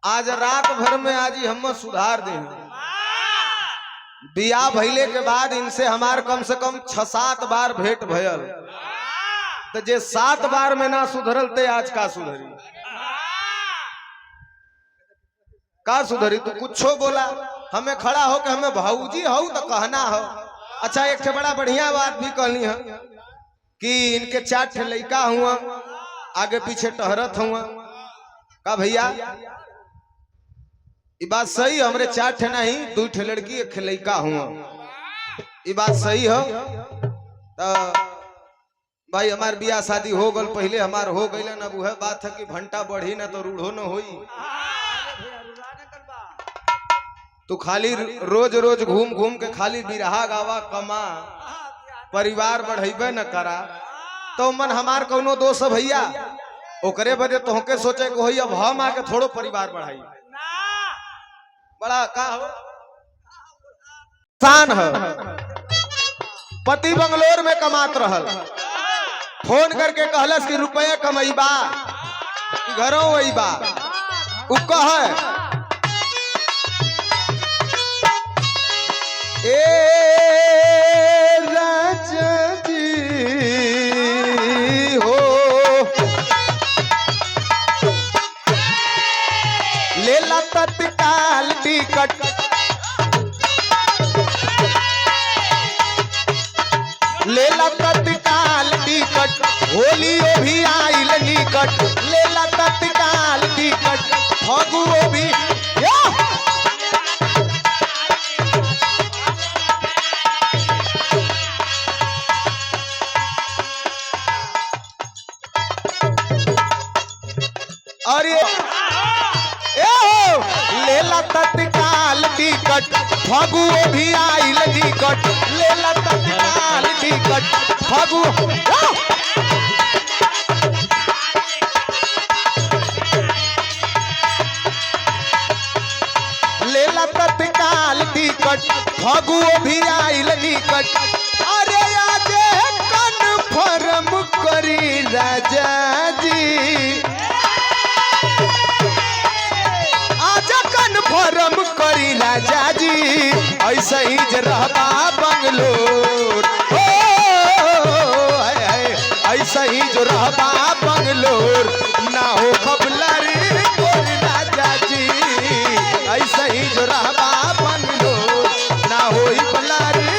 आज रात भर में आज ही हम सुधार दे। बियाह भइले के बाद इनसे हमार कम से कम 6-7 बार भेंट भयल, तो जे 7 बार में ना सुधरल ते आज का सुधरी? का सुधरी? तू कुछो बोला, हमें खड़ा हो के हमें भाऊजी हऊ तो कहना हो। अच्छा, एक ठे बड़ा बढ़िया बात भी कहनी है कि इनके 4 ठे लड़का हुआ, आगे पीछे टहरत हुआ। का भैया ये बात सही है? हमरे 4 ठे नहीं, 2 ठे लड़की एक लड़का हुआ, ये बात सही हो। तो भाई हमार बियाह शादी हो गल, पहले हमार हो गई ना, वह बात है कि भंटा बढ़ी ना तो रूढ़ो न होई। तू खाली रोज रोज घूम घूम के खाली बिरहा गावा कमा, परिवार बढ़ेबे न करा, तो मन हमार कौनो दोष है भैया? ओकरे बदे तोहके सोचे को होई, अब हम आके थोड़ो परिवार बढ़ाई बड़ा का हो शान है। पति बंगलोर में कमात रहल, फोन करके कहलस कि रुपया कमैबा घरों वहीबा। उ कहे ए राजा जी हो, लेला तत्काल टिकट, लेला तत्काल टिकट, होलियो भी आइल निकट, लेला तत्काल टिकट, फगुओ भी या! अरे ए हो, लेला तत्काल टिकट, फगुओ भी आइल निकट, लेला तत्काल टिकट, फगुओ। लेला तत्काल टिकट, फगुओ भी आइल निकट। अरे आज कन्फर्म करी राजा जी, आजा कन्फर्म करी राजा जी, ऐसे ही जे रहबा बंगलोर, ओ हाय हाय, ऐसे ही जो रहबा बंगलोर, ना हो खबलारी गोरी राजा जी, ऐसे ही जो रहबा बंगलोर, ना हो बलारी।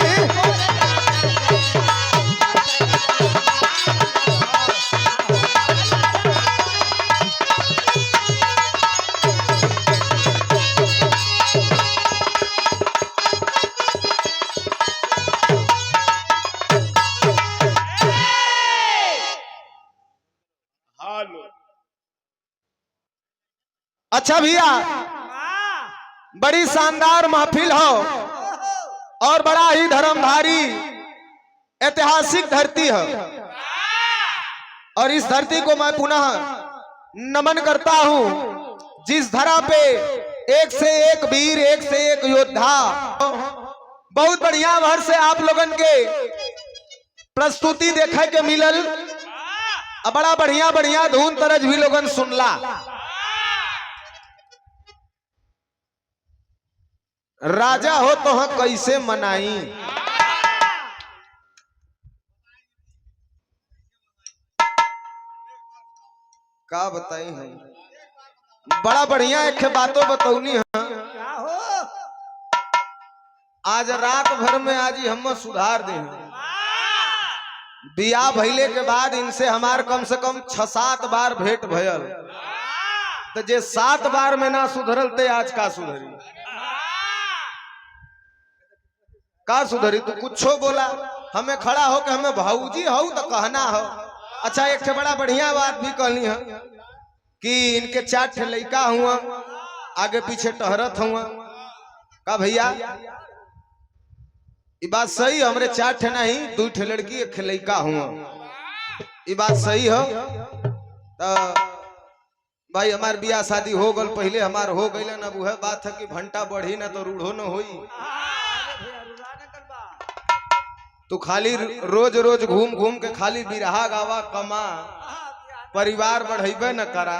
अच्छा भैया, बड़ी शानदार महफिल हो और बड़ा ही धर्मधारी ऐतिहासिक धरती है, और इस धरती को मैं पुनः नमन करता हूं, जिस धरा पे एक से एक वीर, एक से एक योद्धा। बहुत बढ़िया भर से आप लोगन के प्रस्तुति देखे के मिलल, बड़ा बढ़िया बढ़िया धुन तरज भी लोगन सुनला। राजा हो तो हम कैसे मनाई? का बताई हम, बड़ा बढ़िया एक बातों बतौनी है। आज रात भर में आज ही हम सुधार दे। बियाह भइले के बाद इनसे हमार कम से कम 6-7 बार भेंट भयल, तो जे 7 बार में ना सुधरल ते आज का सुधरी? का सुधरी? तू कुछो बोला, हमें खड़ा हो के हमें भाऊजी हऊ तो कहना हो। अच्छा, एक ठे बड़ा बढ़िया बात भी कहनी है कि इनके 4 ठे लड़का हुआ, आगे पीछे टहरत हुआ। का भैया ये बात सही है? हमरे 4 ठे नहीं, 2 ठे लड़की एक लड़का हुआ, ये बात सही हो। तो भाई हमार बियाह शादी हो गल, पहले हमार हो गई ना, वह बात है कि भंटा बढ़ी ना तो रूढ़ो न होई। तू खाली रोज रोज घूम घूम के खाली बिरहा गावा कमा, परिवार बढ़ेबे न करा,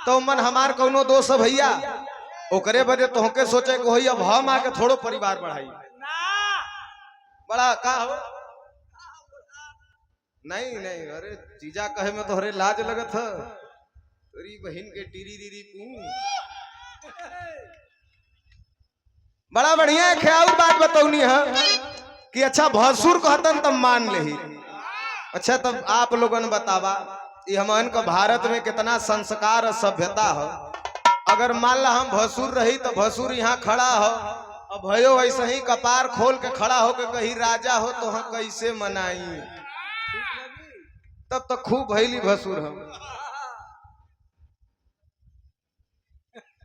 तो मन हमार कौनो दोष है भैया, ओकरे बदे तोहके सोचे को होई, अब हम आके थोड़ो परिवार बढ़ाई। बड़ा का हो? नहीं नहीं, अरे जीजा कहे में तो हरे लाज लगत है, तेरी बहन के टीरी रीरी पू। बड़ा बढ़िया है। और बात बतौनी है कि अच्छा भसुर कहतन तब मान लेही। अच्छा तब आप लोगन बतावा, ये हमन का भारत में कितना संस्कार और सभ्यता हो। अगर मान ला हम भसुर रही तो भसुर यहाँ खड़ा हो, अब भयो ऐसे ही कपार खोल के खड़ा होके कहीं राजा हो तो हम कैसे मनाई? तब तो खूब भैली भसुर हम।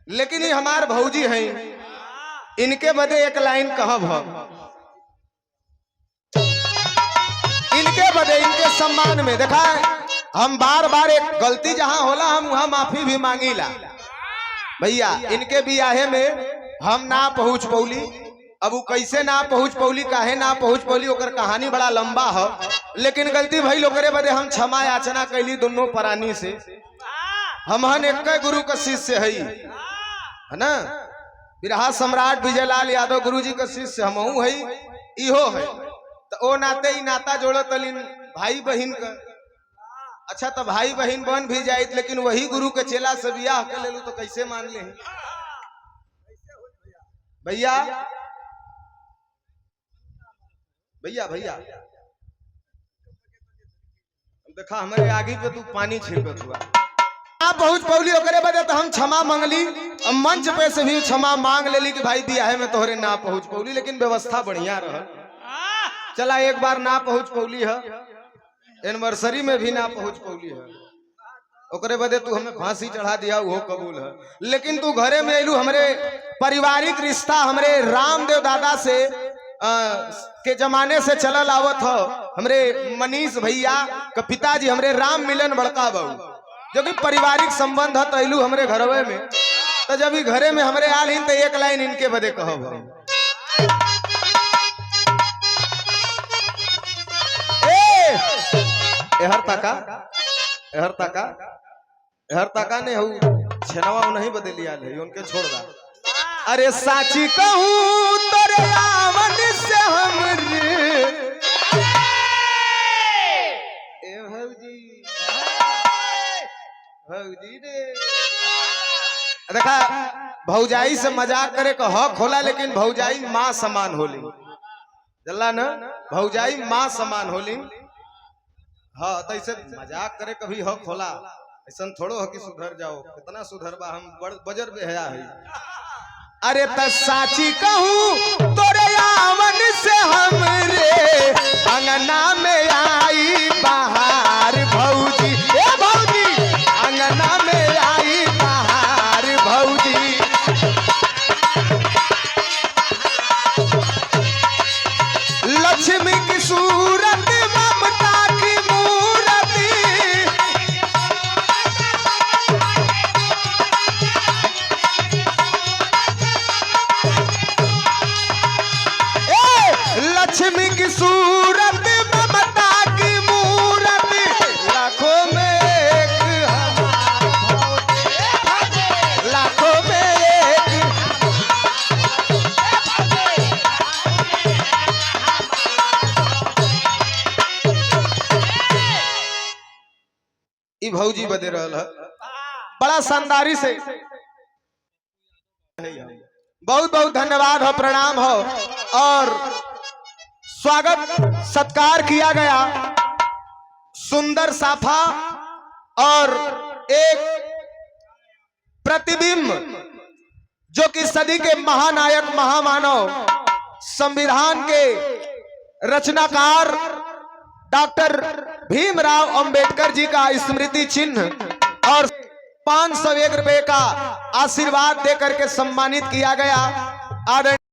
लेकिन ये हमार भौजी हैं, इनके बदे एक लाइन कहब हम, इनके बदे, इनके सम्मान में। देखा है, हम बार बार एक गलती जहां होला हम वहां माफी भी मांगीला। भैया इनके बियाहे में हम ना पहुंच पौली। अब वो कैसे ना पहुंच पौली, काहे ना पहुंच पौली, ओकर कहानी बड़ा लंबा हो, लेकिन गलती भइल, ओकरे बदे हम क्षमा याचना कैली दोनों प्राणी से। हमहन एक गुरु का शिष्य है ना, बिरहा सम्राट विजयलाल यादव गुरु जी का शिष्य हमहू है, इहो है। तो ओ नाते ही नाता जोड़ो तलिन भाई बहन का। अच्छा तो भाई बहन बन भी जाए, लेकिन वही गुरु के चेला से बियाह कर ले लू तो कैसे मान ले भैया? भैया भैया देखा हमारे आगे पे तू पानी छिड़कत हुआ। आप बहुत पौली, ओकरे बदे तो हम क्षमा मांगली, मंच पे से भी क्षमा मांग लेली कि भाई बियाहे में तोहरे ना पहुंच पौली, लेकिन व्यवस्था बढ़िया रह। चला एक बार ना पहुंच पौली है, एनिवर्सरी में भी ना पहुंच पौली है, ओकरे बदे तू हमें फांसी चढ़ा दिया वो कबूल है। लेकिन तू घरे में अलू, हमरे पारिवारिक रिश्ता हमरे रामदेव दादा से के जमाने से चलल आवत हो। हमरे मनीष भैया के पिताजी हमरे राम मिलन बड़का बहू, जो कि पारिवारिक संबंध है, तैलू हमरे घरवे में। तो जब भी घरे में हमरे आल हिन तो एक लाइन इनके बदे कहब हम। एहर ताका, एहर ताका, एहर ताका ने हूँ छेनवा नहीं बदली आल है, उनके छोड़ दा। अरे साची कहूँ तोरे आवन से हमरे, ए भौजी, भौजी रे। देखा भौजाई से मजाक करे का हक होला, लेकिन भौजाई माँ समान होली। जल्ला ना, भौजाई माँ समान होली। हाँ तो ऐसे मजाक करे कभी हक होला, ऐसा थोड़ो हो कि सुधर जाओ। कितना सुधरबा, हम बजर बेहया है। अरे त साची कहूँ तोरे आवन से हमरे अंगना में आई बहार भौजी, ए भौजी अंगना में आई बहार भौजी। लक्ष्मी की सूरत ममता की मूरति, लक्ष्मी की सूरत ममता की मूरत, लाखों में एक हमार, लाखों में एक। ई भौजी बदे रहल है बड़ा शानदारी से। बहुत बहुत धन्यवाद हो, प्रणाम हो, और स्वागत सत्कार किया गया सुंदर साफा और एक प्रतिबिंब जो कि सदी के महानायक महामानव संविधान के रचनाकार डॉक्टर भीमराव अंबेडकर जी का स्मृति चिन्ह और 501 रुपए का आशीर्वाद देकर के सम्मानित किया गया। आदरणीय